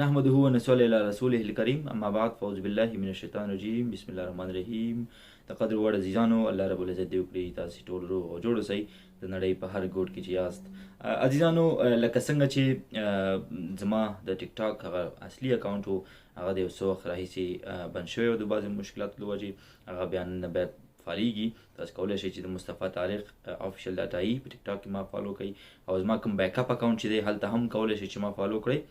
نحمده ونصلي على رسوله الكريم، اما بعد، فاعوذ بالله من الشیطان الرجیم، بسم الله الرحمن الرحیم. د قدر وړ عزیزانو، الله رب العزت دې وکړي تاسو ټول روغ او جوړ اوسئ د نړۍ په هر ګوټ کې چې یاست. عزیزانو، لکه څنګه چې زما د ټیک ټاک هغه اصلي اکاونټ و، هغه د یو څه وخت راهیسې بند شوی و د بعضې مشکلاتو له وجې، هغه بیا نن باید فعالیږي. تاسو کولی شئ چې د مصطفی طارق official dot آی په ټیک ټاک کې ما follow کړئ، او زما کوم backup account چې دی هلته هم کولی شئ چې ما follow کړئ،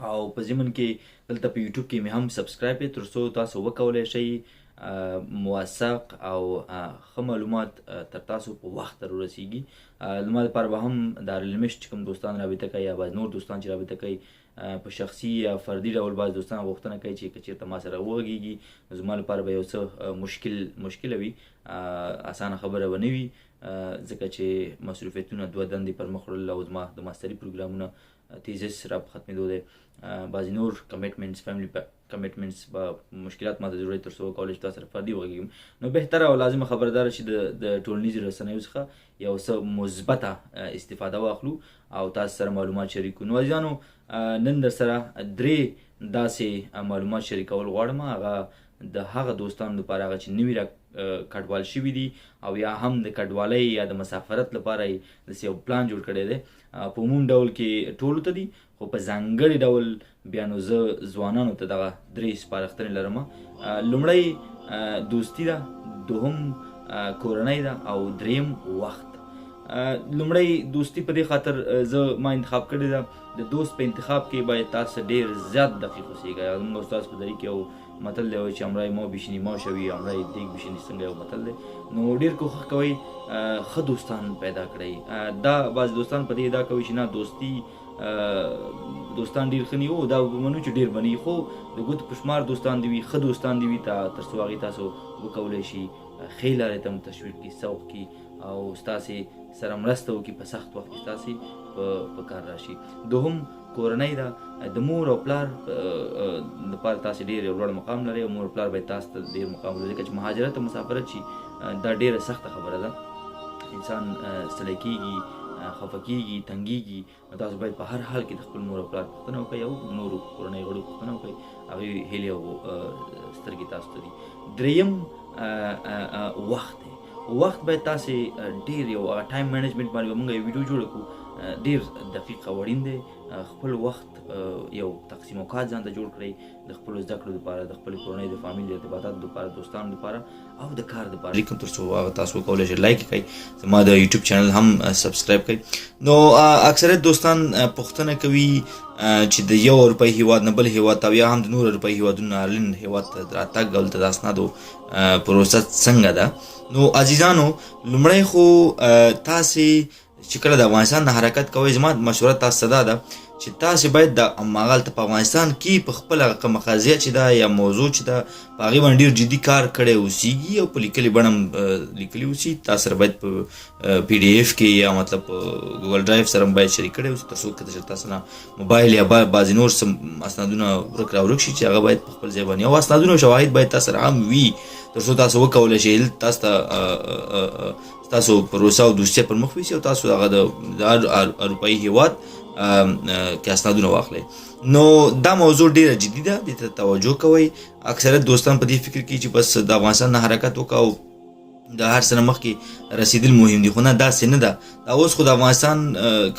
او په ضمن کې دلته په یوټیوب کې مې هم subscribe کړئ تر څو تاسو وکولی شئ موثق او ښه معلومات تر تاسو په وخت در ورسیږي. زما لپاره به هم د ارلمشت چې کوم دوستان رابطه کوي یا بعض نور دوستان چې رابطه کوي، په شخصي یا فردي ډول بعض دوستان غوښتنه کوي چې که چېرته ما سره وغږیږي، نو زما لپاره به یو څه مشکله وي، اسانه خبره به نه وي، ځکه چې مصروفیتونه، دوه دندې پر مخ وړل او زما د ماستري پروګرامونه، thesis را په ختمېدو دی، بعضې نور commitments، family commitments به مشکلات ماته جوړوي تر څو وکولی شم تاسو سره فردي وغږېږم. نو بهتره او لازمه خبره دا ده چې د ټولنیزو رسنیو څخه یو څه مثبته استفاده واخلو او تاسو سره معلومات شریک کړو. نو عزیزانو، نن در سره درې داسې معلومات شریکول غواړم، هغه د هغه دوستانو لپاره هغه چې نوي را کډوال شوي دي او یا هم د کډوالۍ یا د مسافرت لپاره یې داسې یو پلان جوړ کړی دی. په عموم ډول کې ټولو ته دي، خو په ځانګړي ډول بیا نو زه ځوانانو ته دغه درې سپارښتنې لرم. لومړی دوستي ده، دوهم کورنۍ ده، او دریم وخت. لومړی دوستي په دې خاطر زه ما انتخاب کړې ده، د دوست په انتخاب کې باید تاسو ډېر زیات دقیق اوسېږئ. زموږ استاد په دري کې یو متل دی، وایي چې امرای ما بشیني ما شوي، امرای دیګ بشیني څنګه یو متل دی. نو ډېر کوښښ کوئ ښه دوستان پیدا کړئ. دا بعضې دوستان په دې ادعا کوي چې نه دوستان ډېر ښه نه وي، دا به منو چې ډېر به نه وي، خو د ګوتو په شمار دوستان دي وي، ښه دوستان دي وي، تر څو هغې تاسو وکولی شي ښې لارې ته مو تشویق کړي، سوق کړي او ستاسې سره مرسته وکړي، په سخت وخت کې ستاسې په کار راشي. دوهم کورنۍ ده، د مور او پلار دپاره تاسې ډېر یو لوړ مقام لرئ، او مور او پلار باید تاسو ته ډېر مقام ولري، ځکه چې مهاجرت او مسافرت چې دا ډېره سخته خبره ده، انسان ستړی کېږي، خفه کېږي، تنګېږي. نو تاسو باید په هر حال کې د خپل مور او پلار پوښتنه وکړئ او نورو کورنۍ غړو پوښتنه وکړئ، هغوی هیلې او سترګې تاسو ته دي. دریم وخت دی. وخت باید تاسې ډېر یو هغه time management باندې به موږ یو ویډیو جوړه کړو، ډېر دقیق او اړین دی. خپل وخت یو تقسیم اوقات ځان ته جوړ کړئ، د خپلو زده کړو دپاره، د خپلې کورنۍ د فامیل د ارتباطاتو دپاره، دوستانو دپاره او د کار دپاره. لیکم تر څو هغه تاسو وکولی شئ like کړئ، زما د یوټیوب channel هم subscribe کړئ. نو اکثریت دوستان پوښتنه کوي چې د یو اروپایي هیواد نه بل هیواد ته او یا هم د نورو اروپایي هیوادونو نه آیرلنډ هیواد ته راتګ او دلته د اسنادو پروسه څنګه ده. نو عزیزانو، لومړی خو تاسې چې کله د افغانستان نه حرکت کوئ، زما مشوره تاسو ته دا ده چې تاسې باید د هماغلته په افغانستان کې په خپله کومه قضیه چې ده یا موضوع چې ده په هغې باندې ډېر جدي کار کړی اوسېږي او په لیکلې بڼه هم لیکلي اوسي. تاسو سره باید په PDF کې یا په ګوګل ډرایو سره هم باید شریک کړی اوسي، تر څو که چېرته تاسو نه موبایل یا بعضې نور څه اسنادونه ورک را ورک شي چې هغه باید په خپل ځای باندې، او اسنادونه او شواهد باید تاسو سره هم وي تر څو تاسو وکولی شئ تاسو ته تاسو پروسه او دوسیه پر مخ ویسي او تاسو هغه د اروپایي هیواد کې اسنادونه واخلئ. نو دا موضوع ډیره جدي ده، دې ته توجه کوئ. اکثریت دوستان په دې فکر کې چې بس د افغانستان نه حرکت وکاو د هر څه نه مخکې رسیدل مهم دي، خو نه، داسې نه ده. دا اوس خو د افغانستان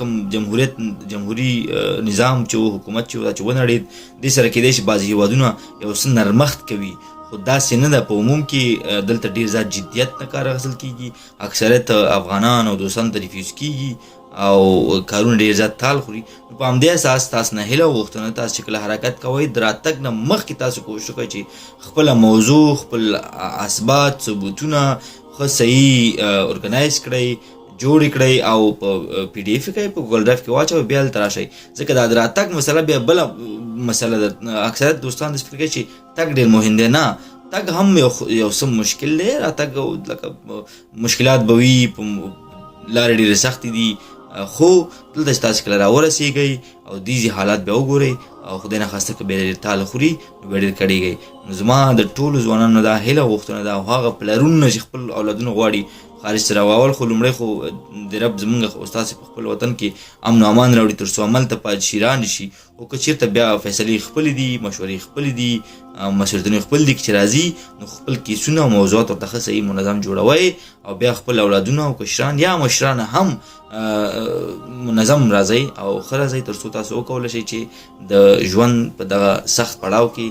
کوم جمهوري نظام چې و، حکومت چې و، دا چې ونړېد، دې سره کېدای شي بعضې هیوادونه یو څه نرمښت کوي، خو داسې نه ده. په عموم کې دلته ډېر زیات جدیت نه کار اخیستل کېږي، اکثریت افغانان او دوستان ته refuse کېږي او کارونه ډېر زیات تال خوري. نو په همدې اساس تاسو نه هیله غوښتنه، تاسو چې کله حرکت کوئ د راتګ نه مخکې تاسو کوشش وکړئ چې خپله موضوع، خپل اثبات، ثبوتونه ښه صحیح organize کړئ، جوړ کړئ او په PDF کې په ګوګل ډرایو کې واچوئ، بیا هلته راشئ. ځکه دا د راتګ مسله بیا بله مسله ده. اکثریت دوستان داسې فکر کوي چې تګ ډېر مهم دی، نه، تګ هم یو څه مشکل دی. راتګ لکه مشکلات به وي، په لارې ډېرې سختې دي، خو دلته چې تاسو کله راورسېږئ او دې ځای حالات بیا وګورئ او خدای نخواسته که بیا ډېر تاله خوري نو بیا ډېر کړېږئ. نو زما د ټولو ځوانانو دا هیله غوښتنه ده او هغه پلرونه چې خپل اولادونه غواړي خارج سره اول خو لومړی خو د رب زمونږ او ستاسې په خپل وطن کې امن او امان راوړي، تر څو عمل ته پادشیران شي. او که چېرته بیا فیصلې خپلې دي، مشورې خپلې دي، مسؤلیتونه خپل دي، چې راځي نو خپل کیسونه او موضوعات ورته ښه صحیح منظم جوړوئ او بیا خپل اولادونه او کشران یا مشران هم منظم راځئ او ښه راځئ، تر څو تاسو وکولی شئ چې د ژوند په دغه سخت پړاو کې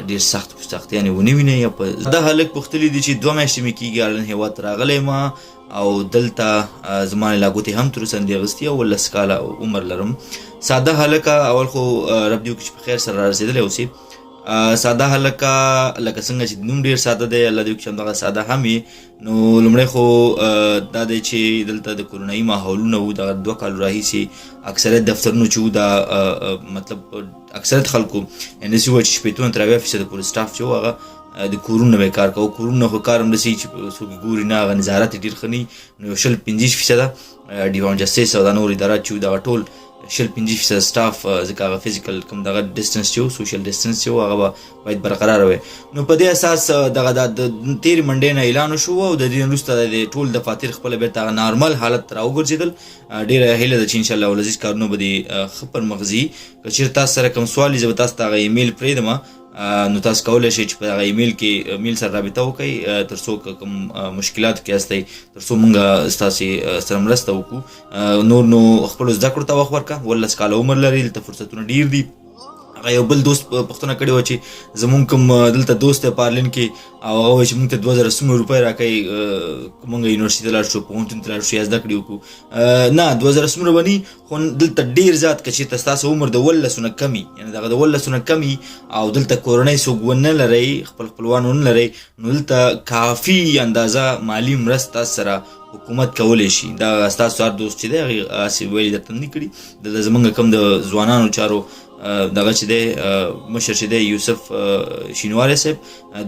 ډېر سخت سختیانې ونه وینئ. او په دا هلک پوښتلي دي چې 2 میاشتې مې کېږي آرلن هېواد ته راغلی یم او دلته زما لا ګوتې هم تر اوسه نه دي اخیستي او 17 کاله عمر لرم. ساده هلکه، اول خو رب دې وکړي چې په خیر سره را رسېدلی اوسې. ساده هلکه، لکه څنګه چې نوم ډېر ساده دی، الله دې وکړي چې همدغه ساده هم یې. نو لومړی خو دا دی چې دلته د کورونایي ماحولونه وو، دغه 2 کالو راهیسې اکثریت دفترونو چې وو دا مطلب اکثریت خلکو یعنې داسې ووایه چې 60 تر 70% پورې سټاف چې وو هغه د کورونو به یې کار کاوه. کورونه خو کار هم داسې چې څوک یې ګوري نه، هغه نظارت یې ډېر ښه نه وي. نو یو 20-25% ډیوان جسټس او دا نور ادارات چې وو دغه ټول 20-25% سټاف، ځکه هغه فزیکل کوم دغه ډیسټنس چې وو، سوشل ډیسټنس چې وو، هغه به باید برقرار وي. نو په دې اساس دغه د تېرې منډې نه اعلان وشو او د دې نه وروسته د ټول دفاتر خپله بېرته هغه نارمل حالت ته راوګرځېدل. ډېره هیله ده چې انشاءالله ولزیز کارونه به دې ښه پر مخ ځي. که چېرې تاسو سره کوم سوال وي، زه به تاسو ته هغه ایمیل پرېږدم، نو تاسو کولی شئ چې په هغه ایمیل کې میل سره رابطه وکړئ، تر څو که کوم مشکلات کې یاستئ تر څو موږ ستاسې سره مرسته وکړو. نور نو خپلو زده کړو ته وخت ورکړه، 18 کاله عمر لري، دلته فرصتونه ډېر دي. هغه یو بل دوست پوښتنه کړې وه چې زمونږ کوم دلته دوست دی په آرلین کې، او هغه وایي چې موږ ته 2000 څومره روپۍ راکوي، که موږ یونیورسټي ته لاړ شو، پوهنتون ته لاړ شو یا زده کړې وکړو. نه، 2000 څومره به نه، خو دلته ډېر زیات که چېرته ستاسو عمر د 18 نه کمي، یعنې دغه د 18 نه کمي او دلته کورنۍ څوک ونه لرئ، خپل خپلوان ونه لرئ، نو دلته کافي اندازه مالي مرسته تاسو سره حکومت کولی شي. دا ستاسو هر دوست چې دی هغې هسې ویلي درته نه دي کړي. دلته زمونږ کوم د ځوانانو چارو دغه چې دی مشر چې دی یوسف شینواری صاحب،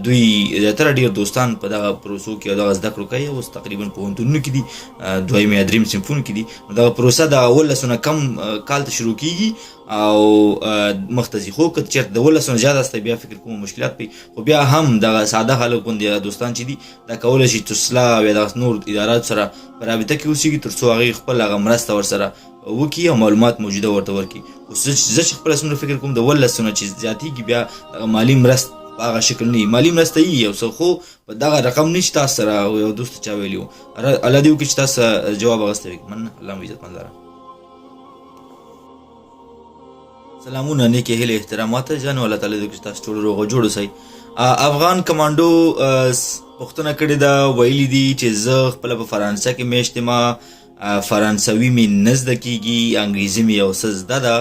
دوی زیاتره ډېر دوستان په دغه پروسو کې او دغه زده کړو کوي، اوس تقریبا پوهنتونونو کې دي، دویم یا دریم صنفونو کې دي. نو دغه پروسه د 18 نه کم کال ته شروع کېږي او مخته ځي. خو که چېرته د 18 نه زیات یاست بیا فکر کوم مشکلات پي، خو بیا هم دغه ساده خلک غوندې دوستان چې دي دا کولی شي تسلا او یا دغه نور ادارات سره په رابطه کې اوسېږي، تر څو هغوی خپل هغه مرسته ورسره وکړي او معلومات موجوده ورته ورکړي. خو زه چې خپله څومره فکر کوم د 18 نه چې زیاتېږي بیا دغه مالي مرسته په هغه شکل نه وي، مالي مرسته یي یو څه، خو په دغه رقم نه چې تاسو سره یو دوست چا ویلي وو. الله دې وکړي چې تاسو جواب اخیستی وي. مننه، الله مو عزتمند لره. سلامونه، نیکې هیلې، احترامات جانو، الله تعالی دې وکړي چې تاسو ټول روغ او جوړ اوسئ. افغان کمانډو پوښتنه کړې ده، ویلي دي چې زه خپله په فرانسه کې میشت یم، فرانسوي مې نه زده کېږي، انګریزي مې یو څه زده ده،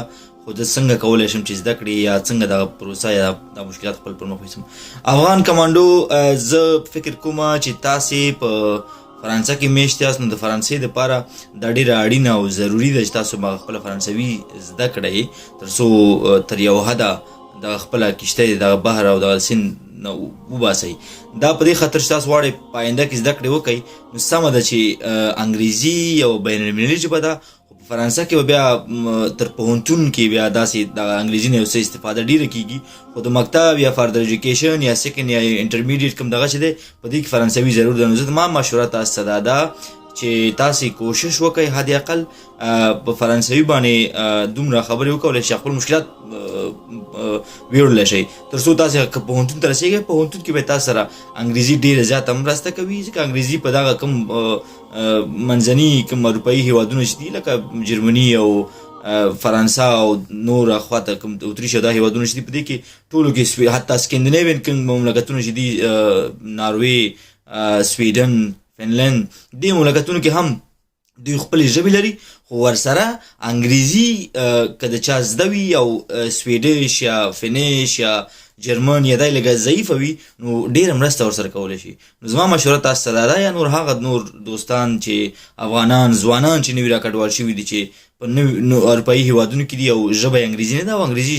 خو زه څنګه کولی شم چې زده کړې یا څنګه دغه پروسه یا دا مشکلات خپل پر مخ ویسم. افغان کمانډو، زه فکر کوم چې تاسې په فرانسه کې میشت یاست، نو د فرانسې دپاره دا ډېره اړینه او ضروري ده چې تاسو به خپله فرانسوي زده کړئ، تر څو تر یو حده دغه خپله کښتۍ دغه بحر او دغه سیند نه وباسئ. دا په دې خاطر چې تاسو غواړئ په آینده کې زده کړې وکړئ، نو سمه ده چې انګریزي یو بین المللي ژبه ده، خو په فرانسه کې به بیا تر پوهنتون کې بیا داسې دغه انګریزي نه یو څه استفاده ډېره کېږي، خو د مکتب یا فردر ایجوکیشن یا سیکنډ یا انټرمیډیټ کوم دغه چې دی په دې کې فرانسوي ضرور ده. نو زه ما مشوره تاسو ته دا ده چې تاسې کوشش وکړئ حد اقل په فرانسوي باندې دومره خبرې وکولی شئ، خپل مشکلات ویوړلی شئ، تر څو تاسې که پوهنتون ته رسېږئ، پوهنتون کې به تاسو سره انګریزي ډېره زیاته مرسته کوي، ځکه انګریزي په دغه کوم منځني کوم اروپایي هېوادونه چې دي لکه جرمني او فرانسه او نور خواته کوم اتریش او دا هېوادونه چې دي، په دې کې ټولو کې حتی سکندنیوین کوم مملکتونه چې دي، ناروې، سویډن، فنلند، دې مملکتونو کې هم دوی خپلې ژبې لري، خو ورسره انګریزي که د چا زده وي او سویډش یا فینیش یا جرمن یا دا لږه ضعیفه وي، نو ډېره مرسته ورسره کولی شي. نو زما مشوره تاسو ته دا ده یا نور هغه نور دوستان چې افغانان ځوانان چې نوي راکډوال شوي دي چې په نوي نو اروپایي هیوادونو کې دي او ژبه یې انګریزي نه ده او انګریزي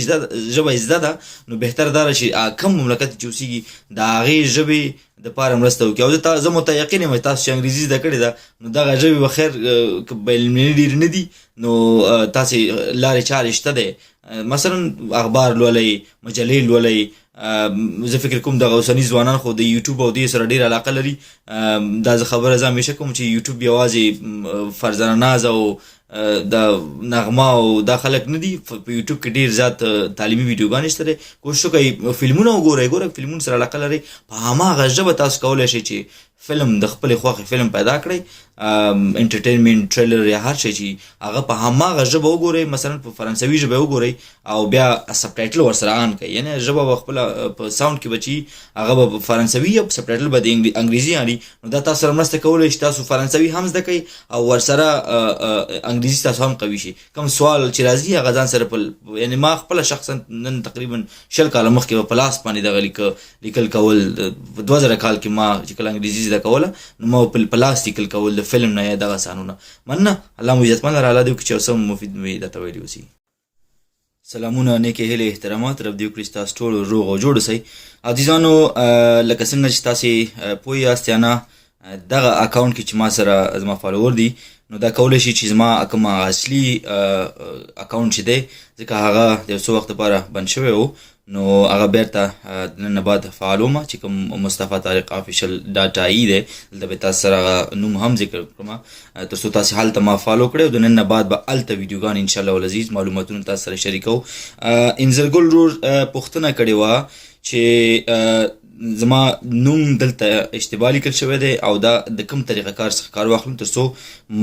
ژبه یې زده ده، نو بهتره دا ده چې کوم مملکت چې اوسېږي د هغې ژبې دپاره مرسته وکړي. او زه متیقن یم چې تاسو چې انګریزي زده کړې ده، نو دغه ژبې به خیر که بین المللي ډېرې نه دي، نو تاسې لارې چارې شته دی. مثلا اخبار لولئ، مجلې لولئ. زه فکر کوم دغه اوسني ځوانان خو د یوټیوب او دې سره ډېر علاقه لري. دا زه خبره زه همیشه کوم چې یوټیوب یوازې فرزانه ناز او د نغمه او دا خلک نه دي، په یوټیوب کې ډېر زیات تعلیمي ویډیوګانې شته دی. کوشش وکړئ فلمونه وګورئ، ګوره فلمونو سره علاقه لرئ، په هماغه ژبه تاسو کولی شئ چې فلم د خپلې خوښې فلم پیدا کړئ، انټرټینمنټ ټریلر یا هر شی چې هغه په هماغه ژبه وګورئ، مثلا په فرانسوي ژبه وګورئ او بیا سبټایټل ورسره آن کړئ، یعنی ژبه به خپله په ساوند کې به چې هغه به په فرانسوي او سبټایټل به د انګریزي اړي، نو دا تاسو سره مرسته کولی شي، تاسو فرانسوي هم زده کړئ او ورسره انګریزي تاسو هم قوي شي. کوم سوال چې راځي هغه ځان سره په، یعنی ما خپله شخصا نن تقریبا 20 کاله مخکې به په لاس باندې دغه لیکل کول، په 2000 کال کې ما چې کله انګریزي زده کوله نو ما په لاس لیکل کول د فلم نه یا دغه سانونه. مننه، الله مو عزتمن لره، الله دې وکړي چې یو څه مفید مې درته ویلي اوسي. سلامونه، نیکې هیلې، احترامات، رب دې وکړي چې تاسو ټول روغ او جوړ اوسئ. عزیزانو، لکه څنګه چې تاسې پوه یاست یا نه، دغه اکاونټ کې چې ما سره زما فالوور دي، نو دا کولی شي چې زما کوم اصلي اکاونټ چې دی، ځکه هغه د یو څه وخت لپاره بند شوی و، نو هغه بیرته د نن نه بعد فعالوم چې کوم مصطفی طارق افیشل ډاټ آی دی، دلته به تاسو سره هغه نوم هم ذکر کړم، تر څو تاسو هلته ما فالو کړئ او د نن نه بعد به هلته ویډیوګانې ان شاء الله العزیز معلوماتونه تاسو سره شریکو. انځرګل ورور پوښتنه کړې وه چې زما نوم دلته اشتباه لیکل شوی دی او دا د کوم طریقه کار څخه کار واخلم تر څو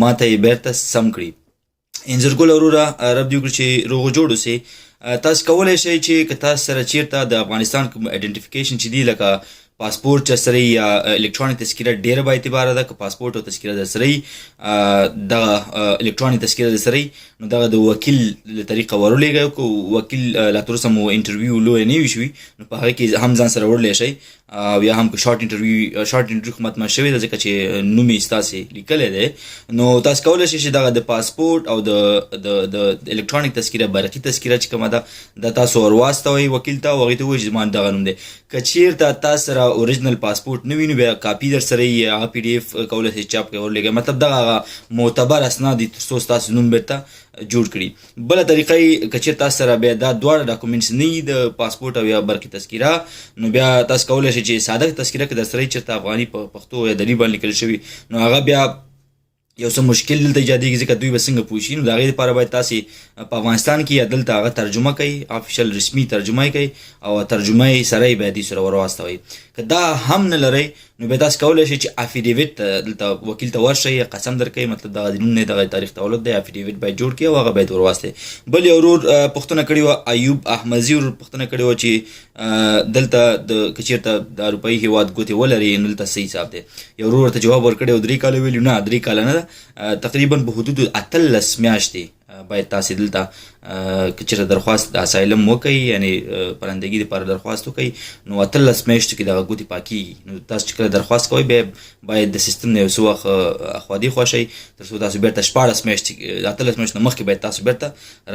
ما ته یې بیرته سم کړي. انځرګل وروره، رب دې وکړي چې روغ جوړ اوسې. تاسو کولی شئ چې که تاسو سره چیرته د افغانستان کوم ایډنټیفیکیشن چې دی، لکه پاسپورت چې سره یا الکترونیک تذکره، ډیره با اعتباره ده. که پاسپورت او تذکره در سره دغه الکترونیک تذکره در سره، نو دغه د وکیل له طریقه ورولېږئ. که وکیل لا تر اوسه مو انټرویو لوی نه وي شوي، نو په هغه کې هم ځان سره وړلی شئ، او یا هم که شارټ انټرویو، شارټ انټرویو خو متمه شوې ده ځکه چې نوم یې ستاسې لیکلی دی، نو تاسو کولی شئ چې دغه د پاسپورت او د الکترونیک تذکره، برقي تذکره چې کومه ده، دا تاسو ورواستوئ وکیل ته او هغې ته ووایئ چې زما دغه نوم دی. که چیرته تاسو سره اوریجنل پاسپورت نه وي، نو بیا کاپي در سره یې، هغه پی ډي اف کولی شئ چاپ کړئ ورلېږئ، مطلب دغه هغه معتبر اسناد دي تر څو ستاسو نوم بیرته جوړ کړي. بله طریقه یې که چیرته تاسو سره بیا دا دواړه ډاکومنټس نه وي، د پاسپورت او یا برقي تذکره، نو بیا تاسو کولی شئ چې ساده تذکره که در سره یې چیرته افغاني په پښتو یا دري باندې لیکل شوي، نو هغه بیا یو څه مشکل دلته ایجادېږي، ځکه دوی به څنګه پوه شي. نو د هغې لپاره باید تاسې په افغانستان کې یا دلته هغه ترجمه کوئ، افیشل رسمي ترجمه یې کوئ او ترجمه یې سره یې باید دوی سره ورواستوئ. که دا هم نه لرئ، نو بیا تاسو کولی شئ چې افیډیویټ ته دلته وکیل ته ورشئ، قسم درکوي، مطلب دغه د نوم نه دغه تاریخ تولد دی، افیډیویټ باید جوړ کړي او هغه باید ورواستئ. بل یو ورور پوښتنه کړې وه، ایوب احمدزي ورور پوښتنه کړې وه چې دلته د که چېرته د اروپایي هیواد ګوتې ولري نو دلته څه حساب دی. یو ورور ورته جواب ورکړی او 3 کاله ویلي، نه 3 کاله نه ده، تقریبا په حدودو 18 میاشتې باید تاسې دلته که چېرته درخواست د اسایلم وکئ، یعنې پرندګي دپاره درخواست وکئ، نو 18 میاشتو کې دغه ګوتې پاکېږي. نو تاسو چې کله درخواست کوئ، بیا باید د سیستم نه یو څه وخت اخوا دېخوا شئ تر څو تاسو بېرته 16 میاشتې، 18 میاشتو نه مخکې باید تاسو بېرته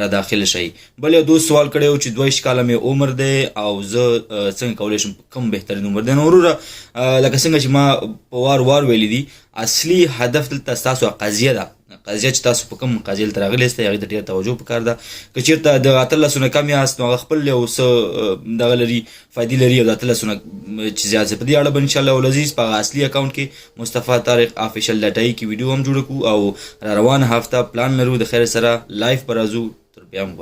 را داخل شئ. بل یو دوست سوال کړی و چې 22 کاله مې عمر دی او زه څنګه کولی شم کوم بهترین عمر دی. نو وروره، لکه څنګه چې ما په وار وار ویلي دي، اصلي هدف دلته ستاسو قضیه ده. قضیه چې تاسو په کوم قضیه دلته راغلي یاست، هغې ته ډېره توجه پکار ده. که چېرته د اتلسو نه کم یاست، نو هغه خپل یو څه دغه لري، فایدې لري، او د اتلسو نه چې زیات څه په دې اړه به انشاءالله العزیز په هغه اصلي اکاونټ کې مصطفی طارق افیشل ډاټ آی کې ویډیو هم جوړه کړو او را روانه هفته پلان لرو د خیر سره لایف به راځو. تر بیا مو.